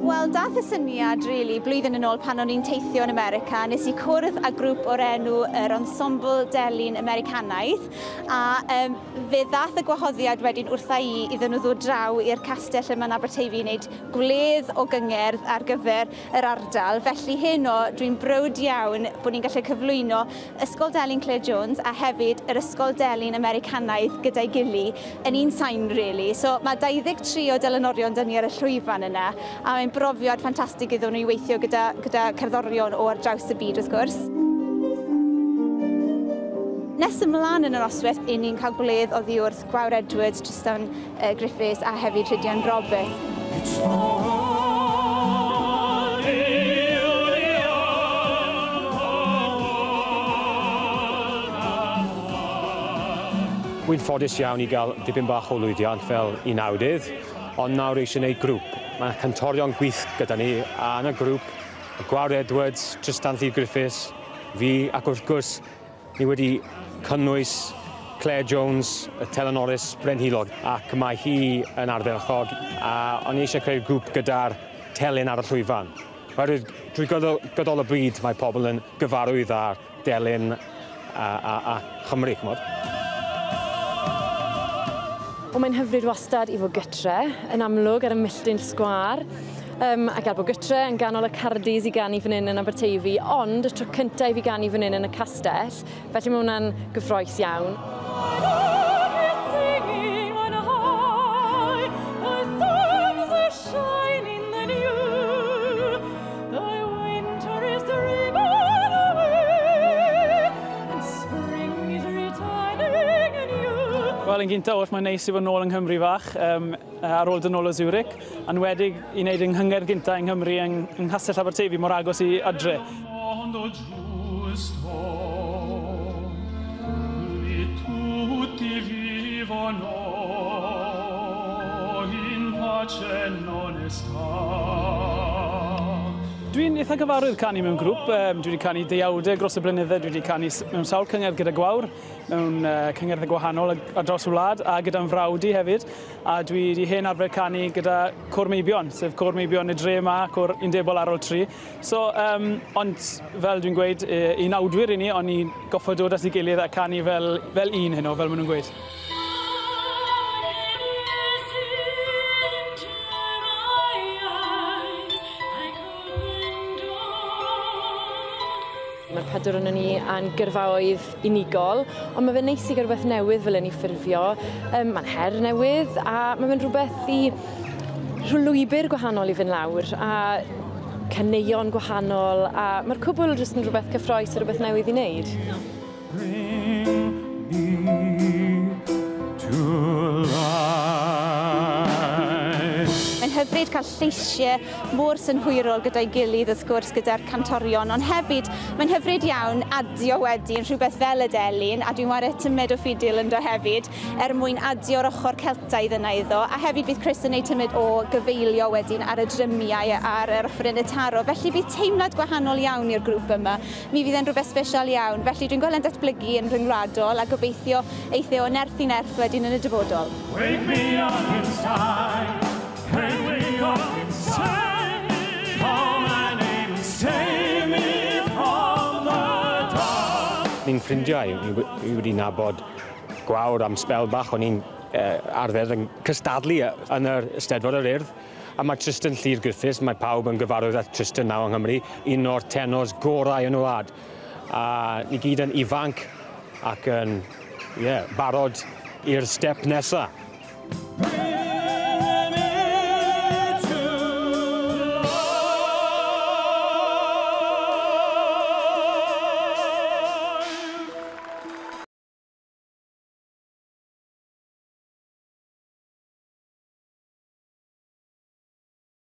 Wel, dath y syniad, really, blwyddyn yn ôl pan o'n i'n teithio yn America. Nes i cwrdd â grŵp o'r enw yr Ensemble Delyn Americanaidd, a fe ddath y gwahoddiad wedyn wrtha i iddyn nhw ddod draw i'r castell yma yn Aberteifi i wneud gwledd o gyngerdd ar gyfer yr ardal. Felly heno, dwi'n browd iawn bod ni'n gallu cyflwyno Ysgol Delyn Clare Jones a hefyd yr Ysgol Delyn Americanaidd gyda'i gili yn un sain, really. So mae 23 o delynorion 'da ni ar y llwyfan yna, a mae'n brofiad ffantastig iddyn nhw i weithio gyda cerddorion o ar draws y byd, wrth gwrs. Nes ymlaen yn yr noswaith, i ni'n cael gwledd oddi wrth Gwawr Edwards, Tristan Griffiths a hefyd Rhydian Roberts. It's the Holy Union of all. Wy'n ffodus iawn i gael dipyn bach o lwyddiant fel unawdydd, ond nawr eisiau gwneud grŵp. Mae cantorion gwych gyda ni, a yn y grŵp, Gwawr Edwards, Tristan Llŷr Griffiths, fi, ac wrth gwrs, ni wedi cynnwys Clare Jones, y telynores brenhilog, ac mae hi yn ardderchog, a o'n i eisiau creu grŵp gyda'r telyn ar y llwyfan. Oherwydd drwy gydol y byd mae pobl yn gyfarwydd â'r delyn a Chymru, ch'mod. Wel, mae'n hyfryd wastad i fod gytre, yn amlwg ar y milltir sgwâr, a gael bod gytre yn ganol y Cardis i ganu fan hyn yn Aberteifi, ond y tro cyntaf i fi ganu fan hyn yn y castell, felly mae hwnna'n gyffrous iawn. Singing on high, the suns are shining anew, the winter is driven away, and spring is returning anew. Wel, yn gyntaf oll, mae'n neis i fod nôl yng Nghymru fach, ar ôl dod nôl o Zurich, a'n wedig i wneud yng nghyngerdd gyntaf yng Nghymru yng Nghastell Aberteifi, mor agos i adre. Mondo giusto, li tutti vivono in pace e onestà. Dwi'n eitha gyfarwydd canu mewn grŵp. Dwi wedi canu deuawdau dros y blynydde, dwi wedi canu mewn sawl cyngerdd gyda Gwawr, mewn cyngerddau gwahanol ar draws y wlad, a gyda'n frawd i hefyd. A dwi wedi hen arfer canu gyda Côr Meibion, sef Côr Meibion y dre yma, Côr Undebol Arol 3. Ond fel dwi'n gweud, unawdwyr i ni, ond ni'n goffod dod at ei gilydd a canu fel un heno, fel maen nhw'n gweud. Mae'r pedwar ohonon ni a'n gyrfaoedd unigol, ond mae fe'n neis i gael rhywbeth newydd fel hyn i ffurfio. Mae'n her newydd a mae fe'n rhywbeth i rhyw lwybr gwahanol i fynd lawr a caneuon gwahanol, a mae'r cwbl jyst yn rhywbeth cyffrous a rhywbeth newydd i wneud. Bring me to life. Mae'n hyfryd cael lleisiau mor synhwyrol gyda'i gilydd, wrth gwrs, gyda'r cantorion, ond hefyd mae'n hyfryd iawn adio wedyn rhywbeth fel y delyn, a dwi'n ware tymed o ffidil ynddo hefyd, er mwyn adio'r ochr Celtaidd yna iddo, a hefyd bydd Chris yn gwneud tymed o gyfeilio wedyn ar y drymiau ar yr offeryn y taro, felly bydd teimlad gwahanol iawn i'r grŵp yma. Mi fydd e'n rhywbeth sbesial iawn, felly dwi'n gweld e'n datblygu yn rhyngwladol a gobeithio eith e o nerth i nerth wedyn yn y dyfodol. Wake me up inside. Wake me up inside. Call my name and save me from the dark. Ni'n ffrindiau, ni wedi nabod Gwawr am sbel bach, o'n i'n arfer yn cystadlu yn yr Eisteddfod yr Urdd. A mae Tristan Llŷr Griffiths, mae pawb yn gyfarwydd â Tristan nawr yng Nghymru, un o'r tenors gorau yn y wlad. A ni gyd yn ifanc ac yn barod i'r step nesaf.